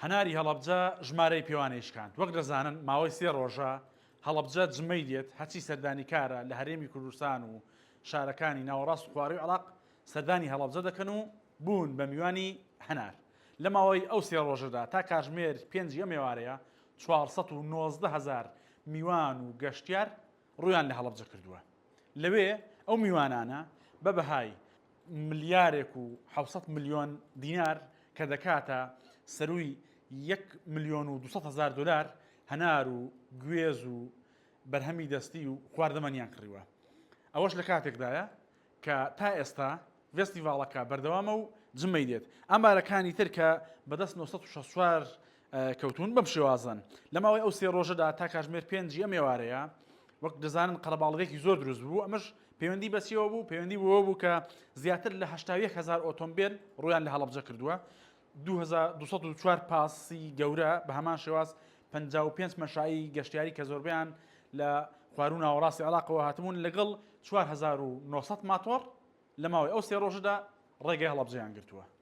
هەناری هەڵەبجە ژمارەی پێوانەی شکاند. وەک دەزانن ماوەی سێ ڕۆژە هەڵەبجە جمەی دێت، هەرچی سەردانیکارە لە هەرێمی کوردستان و شارەکانی ناوەڕاست و خوارووی عێراق سەردانی هەڵەبجە دەکەن و بوون بە میوانی هەنار. لە ماوەی ئەو سێ ڕۆژەدا تا کاتژمێر پێنجی ئەم ئێوارەیە 419 هەزار میوان و گەشتیار ڕوویان لە هەڵەبجە کردووە. لەوێ ئەو میوانانە بە بەهای ملیارێک و 700 ملیۆن دینار کە دەکاتە سەرووی یەک ملیۆن و 200 هەزار دۆلار هەنار و گوێز و بەرهەمی دەستی و خواردەمەنیان کڕیوە. ئەوەش لە کاتێکدایە کە تا ئێستا ڤێستیڤاڵەکە بەردەوامە و جمەی دێت. ئامارەکانی تر کە بەدەست 964 کەوتوون بەم شێوازەن. لە ماوەی ئەو سێ ڕۆژەدا تا کاتژمێر پێنجی ئەم ئێوارەیە وەک دەزانن قەرەباڵغێکی زۆر دروست بوو، ئەمەش پەیوەندی بە چیەوە بوو؟ پەیوەندی بەوە بوو کە زیاتر لە 81 هەزار ئۆتۆمبێل ڕوویان لە هەڵەبجە کردووە، 2204 پاسی گەورە بە هەمان شێواز 55 مەشایی گەشتیاری کە زۆربەیان لە خواروو ناوەڕاستی عێراقەوە هاتبوون لەگەڵ 4900 ماتۆڕ لە ماوەی ئەو سێ ڕۆژەدا ڕێگەی هەڵەبجەیان گرتووە.